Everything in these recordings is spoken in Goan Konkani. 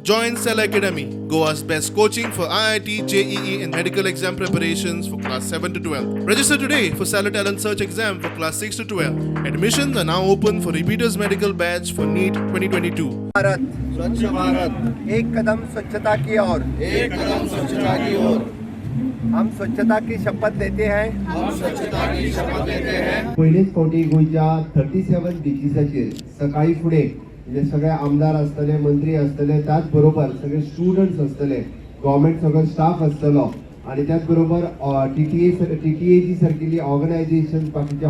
Join Cell Academy, Goa's best coaching for IIT, JEE, and medical exam preparations for class 7 to 12. Register today for Stellar Talent Search exam for class 6 to 12. Admissions are now open for repeaters medical batch for NEET 2022. Bharat स्वच्छ भारत, एक कदम स्वच्छता की ओर। एक कदम स्वच्छता की ओर। हम स्वच्छता की शपथ लेते हैं। हम स्वच्छता की शपथ लेते हैं। पयलेच फावटी गोंयच्या 37 बिचीसाचेर सकाळी फुडें म्हणजे सगळे आमदार आसतले, मंत्री आसतले, त्याच बरोबर सगळे स्टुडंट्स आसतले, गव्हर्मेंट सगळो स्टाफ आसतलो आनी त्याच बरोबर टीटीएची सारकिल्ली ऑर्गनायझेशन, बाकीचे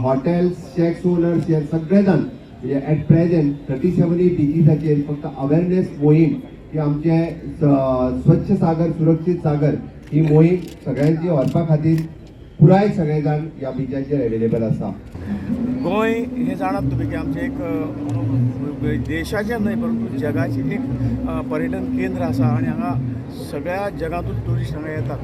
हॉटेल्स, शॅक्स ओनर्स हे सगळे जाण म्हणजे एट प्रेझेंट 37 बिचीसाचेर फक्त अवेरनेस मोहीम की आमचे स्वच्छ सागर सुरक्षीत सागर ही मोहीम सगळ्यांची व्हरपा खातीर पुराय सगळे जाण ह्या बिचाचेर अवेलेबल आसा. गोंय हें जाणात तुमी की आमचें एक देशाचें न्हय परंतु जगाचें एक पर्यटन केंद्र आसा आनी हांगा सगळ्या जगांतून ट्युरिस्ट हांगा येतात.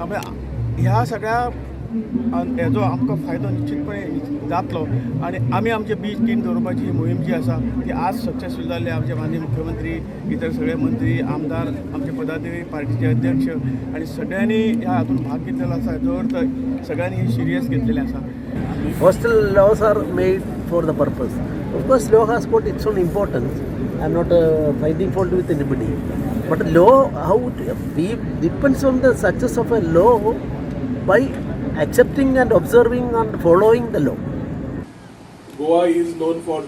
आमी ह्या सगळ्या हेजो आमकां फायदो निश्चितपणे जातलो आनी आमी आमचे बीच क्लीन दवरपाची ही मोहीम जी आसा ती आज सक्सेसफूल जाल्ली. आमचे माननीय मुख्यमंत्री, इतर सगळे मंत्री, आमदार, आमचे पदाधिकारी, पार्टीचे अध्यक्ष आनी सगळ्यांनी ह्या हातून भाग घेतलेलो आसा. हेजो अर्थ सगळ्यांनी हे सिरियस घेतलेलें आसा. Coastal laws are made for the purpose. Of course, law has got its own importance. I'm not finding fault with anybody. But law, how it, we depends on the success of a law by accepting and observing and following the law. Goa is known for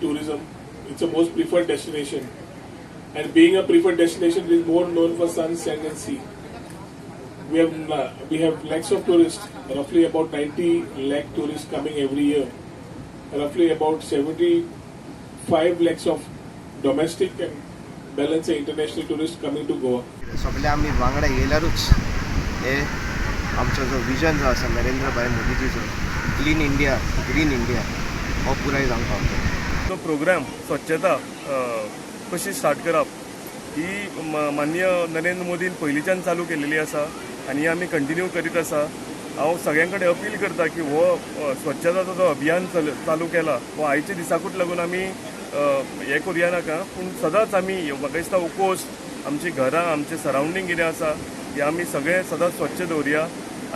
tourism. It's a most preferred destination. And being a preferred destination, it is more known for sun, sand and sea. We have lakhs of tourists, roughly about 90 lakh tourists coming every year. Roughly about 75 lakhs of domestic and balance international tourists coming to Goa. सगळे आमी वांगडा येयल्यारूच हे आमचो जो विजन जो आसा नरेंद्रभाई मोदीजीचो, क्लीन इंडिया ग्रीन इंडिया, हो पुराय जावंक पावतलो. तो प्रोग्राम स्वच्छता कशी स्टार्ट करप ही माननीय नरेंद्र मोदीन पयलींच्यान चालू केलेली आसा आनी ही आमी कंटिन्यू करीत आसा. हांव सगळ्यां कडेन अपील करता की हो स्वच्छताचो जो अभियान चालू केला हो आयच्या दिसाकूच लागून आमी हें करुया नाका, पूण सदांच आमी, म्हाका दिसता, उकोस आमची घरां, आमचें सरावंडींग कितें आसा हें आमी सगळें सदांच स्वच्छ दवरुया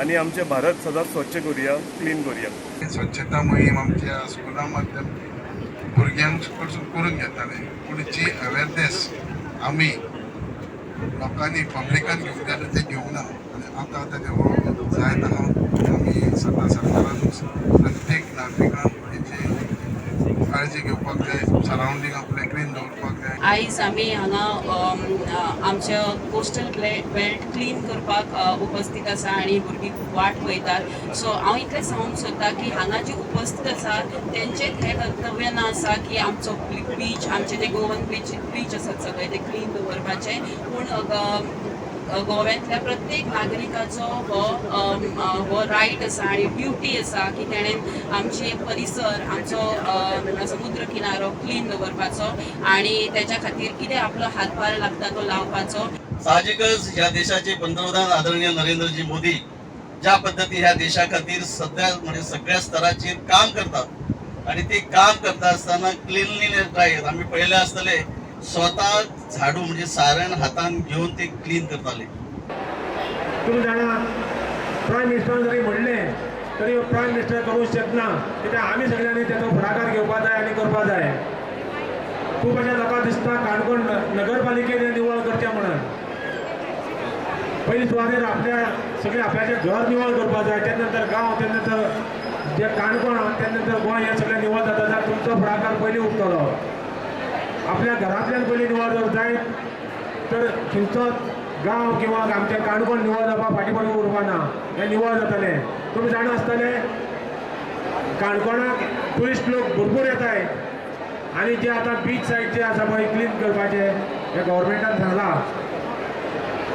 आनी आमचें भारत सदांच स्वच्छ करुया, क्लीन करुया. स्वच्छता मोहीम आमच्या स्कुला माध्यम भुरग्यांक कडसून करून घेताले, पूण जी अवेरनेस आमी लोकांनी, पब्लिकान घेवंक जाय आसलें, तें घेवंक ना आनी आतां आतां तें हळू जायत आहा. आमी सदां सरकारान प्रत्येक नागरिकान हेची काळजी घेवपाक जाय, सरावंडींग आपलें क्लीन दवरपाक जाय. आयज आमी हांगा आमच्या कोस्टल बेल्ट क्लीन करपाक उपस्थित आसा आनी भुरगीं खूब वाट पळयतात. सो हांव इतलें सांगूंक सोदता की हांगा जी उपस्थित आसा तेंचेच हें कर्तव्य ना आसा की आमचो बीच, आमचे जे गोवन बीच बीच आसात सगळे ते क्लीन दवरपाचे, पूण गोव्यांतल्या प्रत्येक नागरिकाचो हो रायट आसा आनी ड्युटी आसा की तेणें आमचे परिसर, आमचो समुद्र किनारो क्लीन दवरपाचो आनी तेच्या खातीर कितें आपलो हातभार लागता तो लावपाचो. साहजिकच ह्या देशाचे पंतप्रधान आदरणीय नरेंद्रजी मोदी ज्या पद्धती ह्या देशा खातीर सध्या म्हणजे सगळ्या स्तराचेर काम करतात आणि ते काम करता आसतना क्लिनलीनेस ड्रायव्ह आमी पळयले आसतले, स्वतः झाडू म्हणजे सारण हातान घेवन ते क्लीन करताले. तुमी जाणा, प्रायम मिनिस्टरान जरी म्हणलें तरी प्रायम मिनिस्टर करूंक शकना, कित्याक आमी सगळ्यांनी तेचो फुडाकार घेवपाक जाय आनी करपाक जाय. खूब अशा लोकांक दिसता काणकोण नगरपालिकेन निवळ करचें म्हणून. पयली सुवातेर आपल्या सगळें आपल्याचें घर निवळ करपाक जाय, त्या नंतर गांव, त्या नंतर जे काणकोण आहा, त्या नंतर गोंय, हें सगळें निवळ जाता जाल्यार तुमचो फुडाकार पयलीं उरतलो. आपल्या घरांतल्यान पयलीं निवळ जर जायत तर खंयचोच गांव किंवा आमचें काणकोण निवळ जावपाक फाटीं पडून उरपा ना, हें निवळ जातलें. तुमी जाणा आसतले, काणकोणाक ट्युरिस्ट लोक भरपूर येताय आनी जे आतां बीच सायड जे आसा पळय क्लीन करपाचें हें गव्हर्मेंटान सांगलां,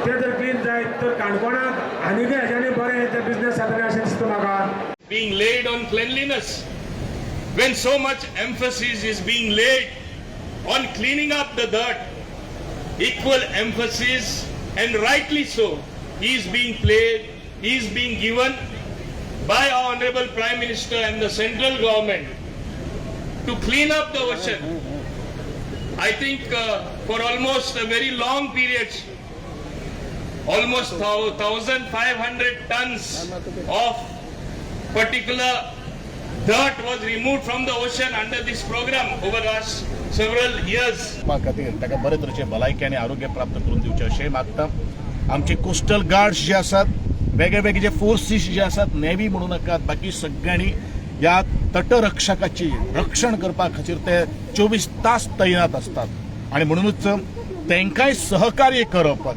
तें जर क्लीन जायत तर काणकोणाक आनीकय हेज्यानी बरें तें बिजनेस जातलें अशें दिसता म्हाका. Being laid on cleanliness, when so much emphasis is being laid on cleaning up the dirt, equal emphasis, and rightly so, is being played, is being given by our Honorable Prime Minister and the central government to clean up the ocean. I think for almost a very long period. Almost 1,500 tons of particular dirt was removed from the ocean under this program over last several years. खातीर ताका बरे तरेचे भलायकी आनी आरोग्य प्राप्त करून दिवचें अशें मागता. आमचे कोस्टल गार्ड्स जे आसात, वेगळे वेगळे जे फोर्सीस जे आसात, नेव्ही म्हणू नाकात, बाकी सगळ्यांनी ह्या तटरक्षकाची रक्षण करपा खातीर ते 24 तास तैनात असतात आणि म्हणूनच तांकांय सहकार्य करप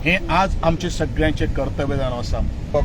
हें आज आमचें सगळ्यांचें कर्तव्य जावन आसा.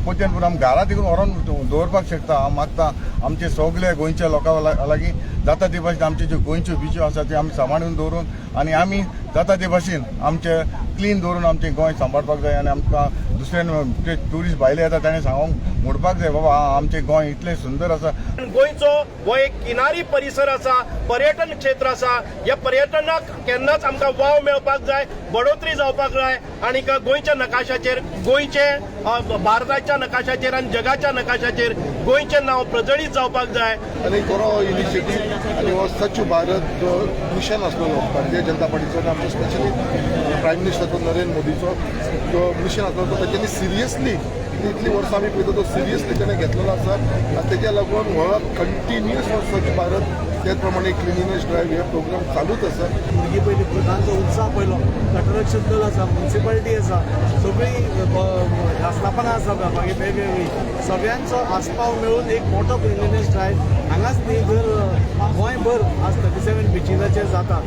पोत्यान पूण आमी घरा तिकून व्हरोन दवरपाक शकता. हांव मागता आमचे सगळे गोंयच्या लोकां लागीं, जाता ते भाशेन आमचे ज्यो गोंयच्यो बिच्यो आसा त्यो आमी सांबाळून दवरून आनी आमी जाता ते भाशेन आमचे क्लीन दवरून आमचें गोंय सांबाळपाक जाय. आनी आमकां दुसऱ्यान ते ट्युरिस्ट भायले येता ताणें सांगूंक म्हणपाक जाय, बाबा आमचें गोंय इतलें सुंदर आसा. गोंयचो हो एक किनारी परिसर आसा, पर्यटन क्षेत्र आसा. ह्या पर्यटनाक केन्नाच आमकां वाव मेळपाक जाय, बडोतरी जावपाक जाय आनी गोंयच्या नकाशाचेर, गोंयचे भारताच्या नकाशाचेर आनी जगाच्या नकाशाचेर गोंयचें नांव प्रजळीत जावपाक जाय. आनी एक बरो इनिशिएटीव आनी हो स्वच्छ भारत जो मिशन आसलेलो भारतीय जनता पार्टीचो आनी आमचो स्पेशली प्रायम मिनिस्टर नरेंद्र मोदीचो जो मिशन आसलो, तो तेच्यांनी सिरियसली इतलीं वर्सां आमी पळयता, तो सिरियसली तेणें घेतलेलो आसा. आनी तेज्या लागून हो कंटिन्युअस हो स्वच्छ भारत, त्याच प्रमाणे क्लिनिनेस ड्रायव्ह हे प्रोग्राम चालूच आसा. भुरगीं पयलीं, भुरग्यांचो उत्साह पयलो. तटरक्षक दल आसा, मुन्सिपालिटी आसा, सगळीं आस्थापनां आसा मागीर वेगवेगळीं, सगळ्यांचो आस्पाव मेळून एक मोठो क्लिनलीनेस ड्रायव्ह हांगाच न्ही तर गोंयभर आज 37 बिचीसाचेर जाता.